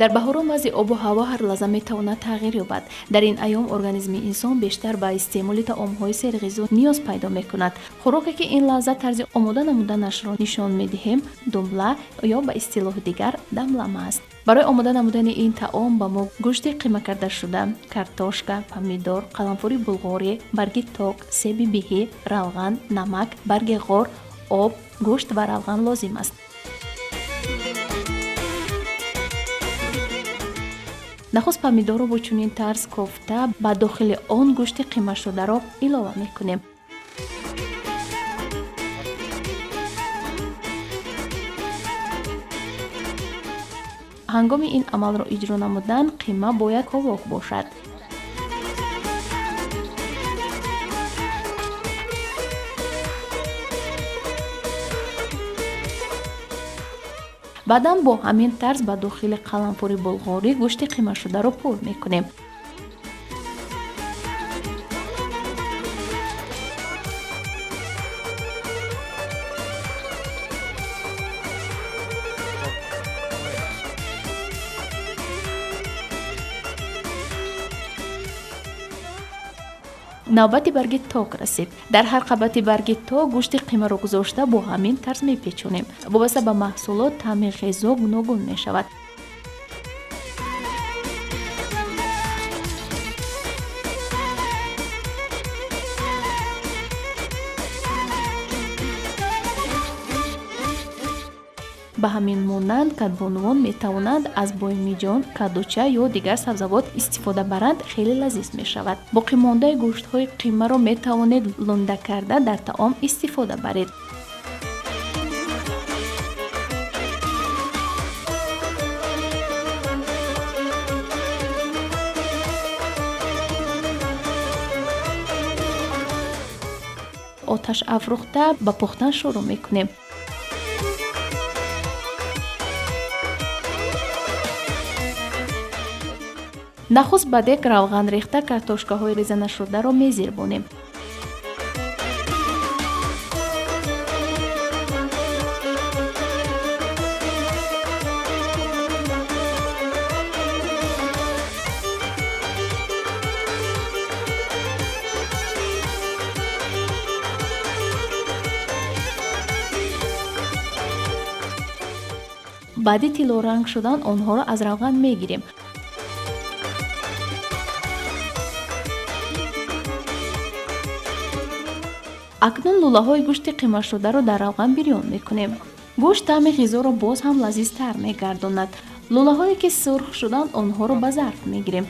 Дар баҳорон вазъи обу ҳаво ҳар лаҳза метавонад тағйир ёбад. Дар ин айём организми инсон бештар ба истеъмоли таомҳои серғизо ниёз пайдо мекунад. Хӯроке ки ин лаҳза тарзи омода намуданашро нишон медиҳем, думла ё ба истилоҳи дигар дамлама аст. Барои омода намудани ин таом ба мо гӯшти қимакардашуда, картошка, помидор, қаламфури булғорӣ, барги ток, себи биҳӣ, равған, намак, барги ғор, об, гӯшт ва равған лозим аст. Нахуст помидорро бо чунин тарз кофта ба дохили он гӯшти қимашударо илова мекунем. Ҳангоми ин амалро иҷро намудан қима бояд ковок бошад. Баъдан бо ҳамин тарз ба дохили қаламфури булғорӣ гӯшти қимашударо пур мекунем. Навбати барги ток расид. Дар ҳар қабати барги ток гӯшти қимаро гузошта бо ҳамин тарз мепечонем. Вобаста ба маҳсулот таъми ғизо гуногун мешавад. Ба ҳамин монанд кадбонувон метавонанд аз боймиҷон, кадуча ё дигар сабзавот истифода баранд, хеле лазиз мешавад. Боқимондаи гӯштҳои қимаро метавонед лунда карда дар таом истифода баред. Оташ афрӯхта ба пухтан шурӯъ мекунем. Нахуст ба дек равған рехта картошкаҳои резанашударо мезирбонем. Баъди тиллоранг шудан онҳоро аз равған мегирем. Акнун лӯлаҳои гӯшти қимашударо дар равған бирён мекунем. Гӯшт таъми ғизоро боз ҳам лазизтар мегардонад. Лӯлаҳое ки сурх шуданд, онҳоро ба зарф мегирем.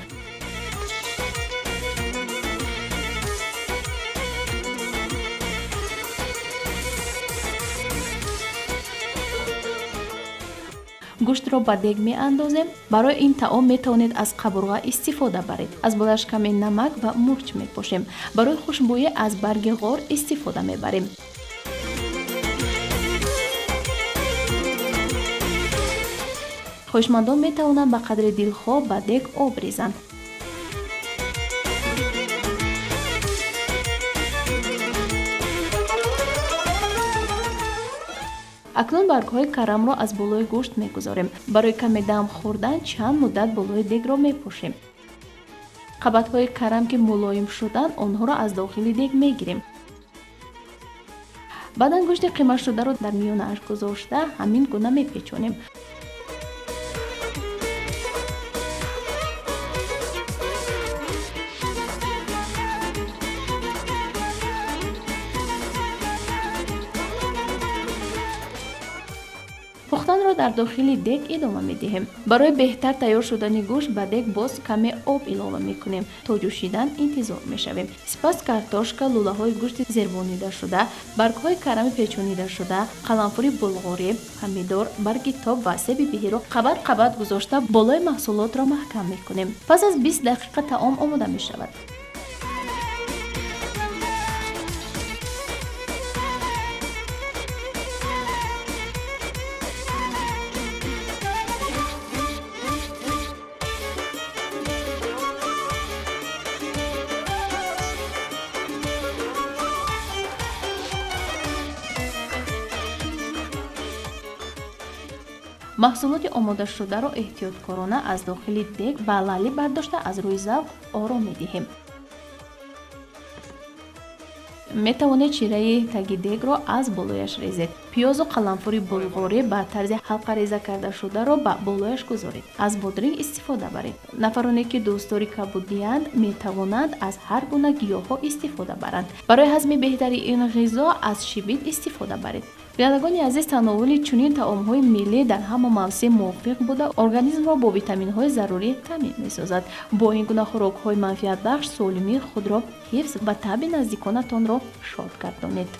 Гӯштро ба дег меандозем. Барои ин таом метавонед аз қабурға истифода баред. Аз болаш каме намак ва мурч мепошем. Барои хушбӯӣ аз барги ғор истифода мебарем. Хоҳишмандон метавонанд ба қадри дилхоҳ ба дег об резанд. Акнун баргҳои карамро аз болои гӯшт мегузорем. Барои каме дам хӯрдан чанд муддат болои дегро мепӯшем. Қабатҳои карам ки мулоим шуданд, онҳоро аз дохили дег мегирем. Баъдан гӯшти қимашударо дар миёнааш гузошта ҳамин гуна мепечонем. Пухтанро дар дохили дег идома медиҳем. Барои беҳтар тайёр шудани гӯшт ба дег боз каме об илова мекунем. То ҷӯшидан интизор мешавем. Сипас картошка, лӯлаҳои гӯшти зербонидашуда, баргҳои карами печонидашуда, қаламфури булғорӣ, помидор, барги тоб ва себи биҳиро қабат қабат гузошта болои маҳсулотро маҳкам мекунем. Пас аз 20 дақиқа таом омода мешавад. Маҳсулоти омодашударо эҳтиёткорона аз дохили дег ба лалӣ бардошта, аз рӯи завқ оро медиҳем. Метавонед шираи таги дегро аз болояш резед. Пиёзу қаламфури булғорӣ ба тарзи ҳалқареза кардашударо ба болояш гузоред. Аз бодринг истифода баред. Нафароне ки дӯстдори кабудиянд, метавонанд аз ҳар гуна гиёҳҳо истифода баранд. Барои ҳазми беҳтари ин ғизо аз шибит истифода баред. Бинандагони азиз, тановули чунин таомҳои миллӣ дар ҳама мавсим мувофиқ буда, организмро бо витаминҳои зарурӣ таъмин месозад. Бо ин гуна хӯрокҳои манфиатбахш солимии худро ҳифз ва таъби наздиконатонро шод гардонед.